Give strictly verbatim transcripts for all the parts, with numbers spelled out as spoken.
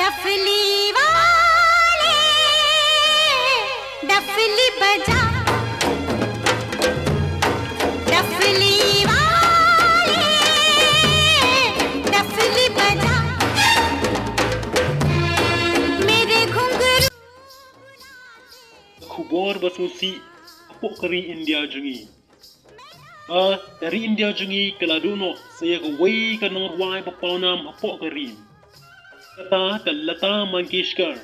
डफली वाले, डफली बजा, डफली वाले, डफली बजा, मेरे घुंघरू। Ka khubor ba sngewsih hapoh ka ri India jong ngi. Ba ka ri India jong ngi ka la duh noh sa ïa kawei ka nongrwai ba pawnam hapoh ka ri. Kata ka Lata Mangeshkar,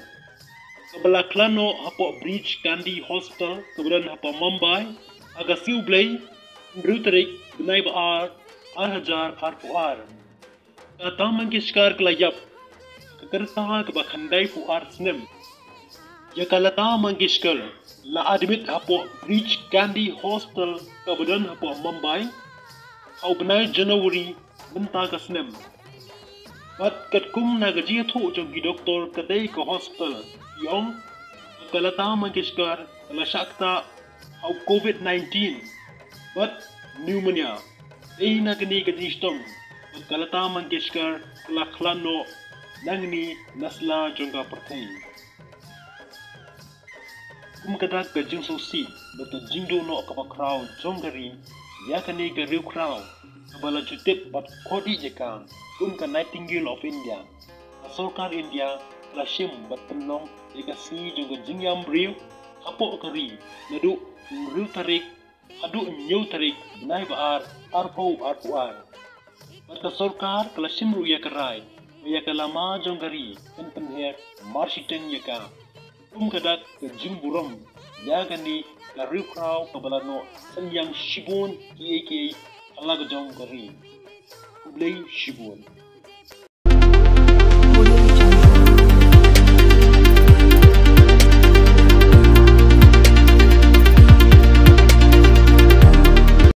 kaba la khlad noh hapoh Breach Candy Hospital kaba don hapoh Mumbai ha ka Sngi U Blei, hynriew tarik bnai ba ar, ar hajar arphew ar. Ka Lata Mangeshkar ka la ïap ha ka rta kaba khyndaiphew ar snem. Ïa ka Lata Mangeshkar la admit hapoh Breach Candy Hospital kaba don hapoh Mumbai ha u bnai January mynta ka snem. Bad katkum na ka jingïathuh jong ki doktor katei ka hospital, ki ong ba ka Lata Mangeshkar ka la shah ktah ha u Covid nineteen bad pneumonia. Dei na kane ka jingshitom ba ka Lata Mangeshkar ka la khlad noh nangne na sla jong ka pyrthei. Kum ka dak ka jingsngewsih bad ka jingduh noh kaba khraw jong ka ri ïa kane ka riewkhraw kaba la ju tip bad khot ïa ka kum ka Nightingale of India, ka sorkar India ka la shim bad pynlong ïa ka sngi jong ka jingïam briew hapoh ka ri naduh hynriew tarik haduh hynñiew tarik bnai ba ar, arphew arphew ar. Bad ka sorkar ka la shim ruh ïa ka rai ba ïa ka lama jong ka ri kan pynher marshiteng ïa ka. Kum ka dak ka jingburom ïa kane ka riewkhraw kaba la noh synñiang shibun kiei kiei ha la ka jong ka ri. Khublei shibun.